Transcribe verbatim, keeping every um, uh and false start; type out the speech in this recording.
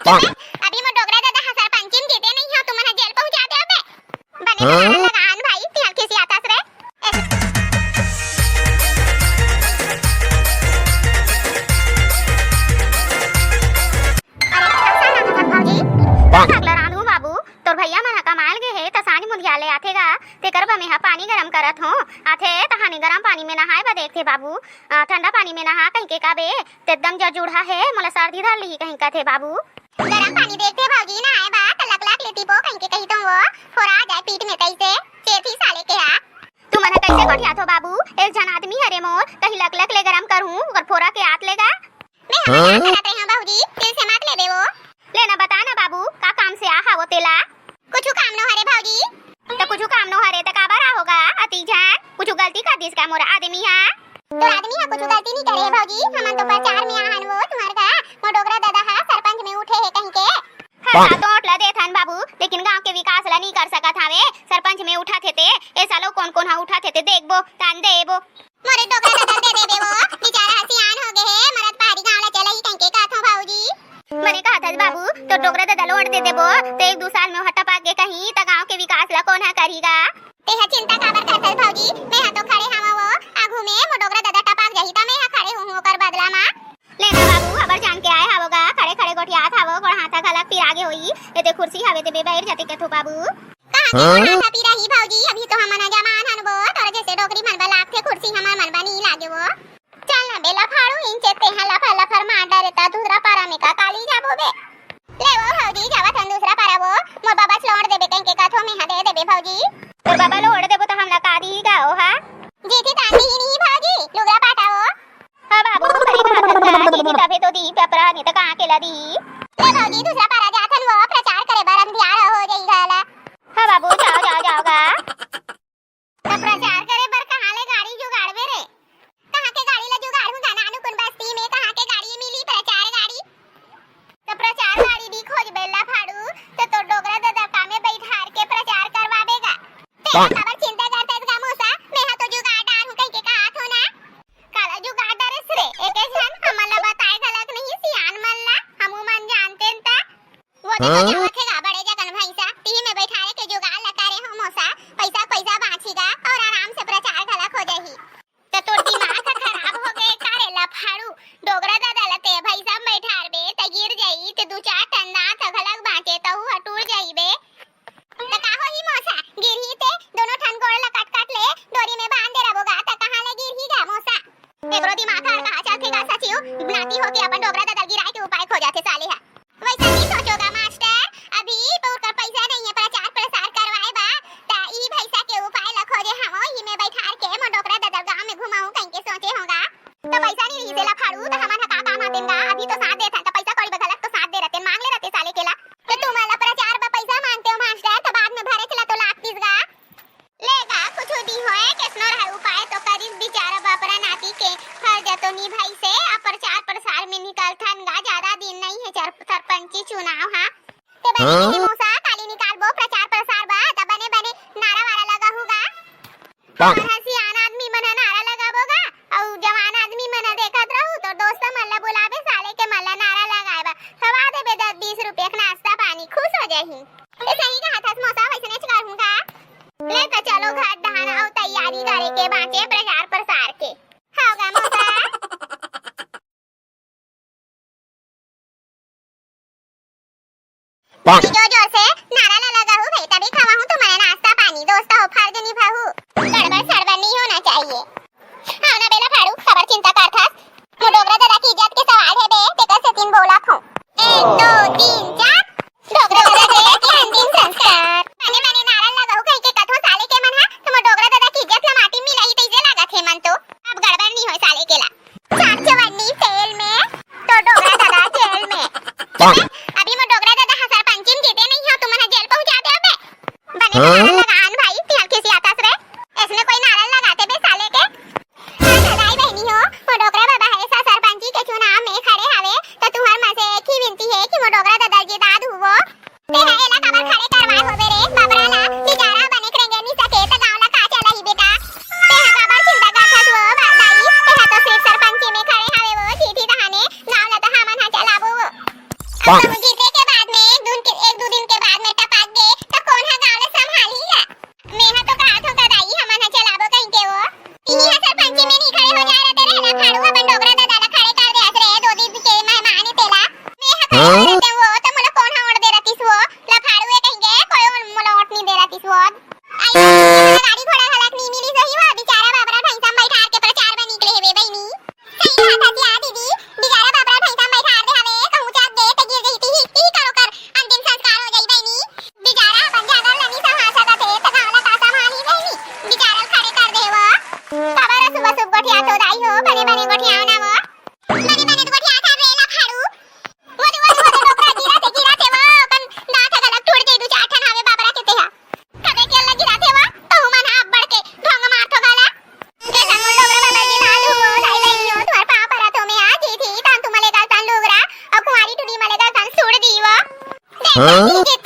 अभी मोर डोकरा ददा ह सरपंची म जीते नइ हे, तुमन ह जेल पहुंचा देव बे। बने नारा लगान भाई, तिहां खिसियाथस रे। अरे, भौजी, का भागला रांधू बाबू, तोर भैया मन ह कमाए ल गे हे, त सांझ मुंधिया ले आथे गा, तेकर बर मेंहा पानी गरम करत हों। आथे, तहाने गरम पानी में नहाए बर देखथे बाबू, अ, ठंडा पानी में नहा कहिके काबे, ते एकदम जजूढ़ा हे, मोला सर्दी धर लिही कहिके कथे बाबू। गरम पानी देखथे भौजी, नहाए बर त लकलक ले टिपो कहिके कहिथों वो, फोरा जाए पीठ में तइसे, चेथी साले के हा। तुमन ह कइसे गोठियाथो बाबू, एक झन आदमी हरे मोर, कहीं लकलक ले गरम करहूं, ओकर फोरा के आत ले गा। मैं हमर काम करत रहे हूं भौजी, दिल से मत लेबे वो। ले ना बता ना बाबू, का काम से आ हवो तेला? कुछु काम नो हरे भौजी। त कुछु काम नो हरे त काबर आ होगा अति झन? कुछु गलती कर दिस का मोर आदमी हा? तोर आदमी हा कुछु गलती नहीं करे हे भौजी, हमन तो प्रचार में आहन वो तुम्हार का, मोर डोकरा ददा हा सरपंच में उठे हे कहिके। हर साल तो वोट ला देथन बाबू, लेकिन गांव के विकास ला नहीं कर सकत हावे। सरपंच में उठा थे ते, ए सालो कौन कौन हा उठा थे ते देखबो, तान देबो। मोरे डोकरा ददा दे देबे वो, बेचारा ह सियान हो गे हे, मरत पहाड़ी गांव ला चलही कहिके कहत हों भौजी। बने कहत हस बाबू, तोर डोकरा ददा ल वोट दे देबो, त एक दू साल में ओहा टपक गे कहीं, त गांव के विकास ला कोन ह करही गा? तेहा चिंता काबर करथस भौजी, मेंहा तो खड़े हवं वो, आघू में मोर डोकरा ददा टपक जाही, त मेंहा खड़े हूं ओकर बदला मा। ले ना बाबू, अबर जान के आए हवो गा, खड़े खड़े गोठियात हवो, गोड़ हाथा घलक पिरा गे होही, एते कुर्सी हवे ते बे बइठ जाते कथो बाबू। कहाँ के गोड़ हाथा पिराही भौजी, अभी तो हमन ह जवान हन वो, तोर जइसे डोकरी मन बर लागथे कुर्सी, हमर मन बर नी लागे वो। चल ना बे लफाड़ू, इंचे तेहा लफर लफर मार डारे त दूसरा पारा में का काली जाबो बे। ले वो भौजी, जावत हन दूसरा पारा वो, मोर बबा ल वोट देबे कहिके कथो, मेंहा दे देबे भौजी। तोर बबा ल वोट देबो त हमला का दिही गा ओहा? जीती तान दिही नहीं भौजी, लुगरा पाटा वो। हाँ बाबू, सही बात है, दीदी तभे तो दी पेपरा, नहीं तो कहाँ के ला दी। ले भौजी, दूसरा पारा जाथन वो, प्रचार करे बर अंधियार हो जाई घला। हाँ बाबू, जाओ, जाओ, जाओ गा। त प्रचार करे बर कहाँ ले गाड़ी जुगाड़बे रे? कहाँ के गाड़ी ला जुगाड़हूँ गा, नानू कुन बस्ती में कहाँ के गाड़ी मिली प्रचार गाड़ी? त प्रचार गाड़ी नी खोजबे लफाड़ू, त तोर डोकरा ददा का में बइठार के प्रचार करवाबे गा। तेला काबर चिंता करथस गा मोसा, मेंहा तो जुगाड़ डारहूँ कहिके कहत हों ना। काला जुगाड़ डरेस रे, एके झन हमन ला बताए घलक नहीं सियान मन ला, हमू मन जानतेन त। वो देखो हाँ? जावत हे गा बड़े जगन भैंसा, तिही में बइठारे के जुगाड़ ला करे हों मोसा, पइसा पइसा बाँची गा अउ आराम से प्रचार घलक हो जाही। त तोर दिमाग ह खराब हो गे का रे लफाड़ू, डोकरा ददा ला ते भैंसा में बइठारबे त गिर जाही, ते दू चार ठन दांत ह घलक बाँचे तहू ह टूट जाही बे। त का होही मोसा, गिरही ते, दोनों ठन गोड़ ला कट कट ले डोरी में बांध दे रबो गा, त कहाँ ले गिरही गा मोसा? एकरो दिमाग हर कहाँ चलथे गा सचिव, नाती होके अपन डोकरा ददा ल गिराए के उपाय खोजथे साले हा। वइसा नी सोचो गा मास्टर, अभी ओकर पइसा नइ हे प्रचार प्रसार करवाए बा, त ई भइसा के उपाय ला खोजे हवं, इही में बइठार के मोर डोकरा ददा ल गाँव में घुमाहूँ कहिके सोचे हों गा। त पइसा नी रहिस हे लफाड़ू, त हमन ह का काम आतेन गा? अभी तो साथ देथन, त पइसा कौड़ी बर घलक तो साथ दे रहतेन, मांग ले रहते साले के ला। त तुमन ला प्रचार बर पइसा मांगते हो मास्टर, त बाद में भरेच ला तो लागतिस गा। ले गा, कुछु नी होय, कइसनो रहय उपाय तो करिस बिचारा बपरा नाती के फर्ज तो निभाइस हे, अब प्रचार प्रसार में निकलथन गा, जादा दिन नइ हे चर-, सरपंची चुनाव हा। ते बने हाँ? कहे मौसा, काली निकालबो प्रचार प्रसार बर, त बने बने नारा वारा लगाहू गा। हमर ह सियान आदमी मन ह नारा लगाबो गा, अउ जवान आदमी मन ह देखत रहू, तो दोस्त मन ला बुलाबे, साले के मन ला नारा लगाए बर, खवा देबे दस बीस रुपया के नाश्ता पानी, खुश हो जाही। ए सही कहत हस मौसा, वइसनेच करहूँ गा। ले त चलो घर डहन अउ तैयारी करे के बाँचे प्रचार प्रसार के। हव गा मौसा। जोर जोर से नारा ला लगाहू भई, तभी खवाहूँ तुमन ला नाश्ता पानी, दोस्त हो फर्ज निभाहू, गड़बड़ सड़बड़ नहीं होना चाहिए। हाँ ना बे लफाड़ू, काबर चिंता करथस? मोर डोकरा ददा के इज्जत के सवाल हे बे, तेकर सेतिन बोलत हों। एक, दो, तीन, चार। डोकरा ददा के, के अंतिम संस्कार। बने बने नारा लगाहू कहिके कथों साले के मन हा, त मोर डोकरा ददा के इज्जत ला माटी मिलाही तइसे लागत हे मन तो। अब गड़बड़ नी होय साले के ला। चार चवन्नी तेल में, तो डोकरा ददा जेल में। अभी मोर डोकरा ददा हा सरपंची में जीते नहीं हो, तुमन हा जेल पहुंचा दे अबे। बने हाँ? नारा लगान भाई, तिहां खिसियाथस रे। अइसने कोई नारा लगाथे बे साले के। हाँ, दाई बहिनी हो, मोर डोकरा बबा हा एसा सरपंची के चुनाव में खड़े हावे, त तुंहर मन से एक ही विनती हे कि मोर डोकरा ददा ल जिता दुहू वो। तेहा एला काबर खड़े करवाए होबे रे, बबरा ला, बिचारा बने करेंगे नी सके, त गाँव ला का चलाही बेटा? तेहा काबर चिंता करथस वो, बा-, दाई? तेहा तो सिर्फ सरपंची में खड़े हावे वो, जीती तहाने, गाँव ला त हमन हा चलाबो वो। अब कहूँ जीते के हाँ?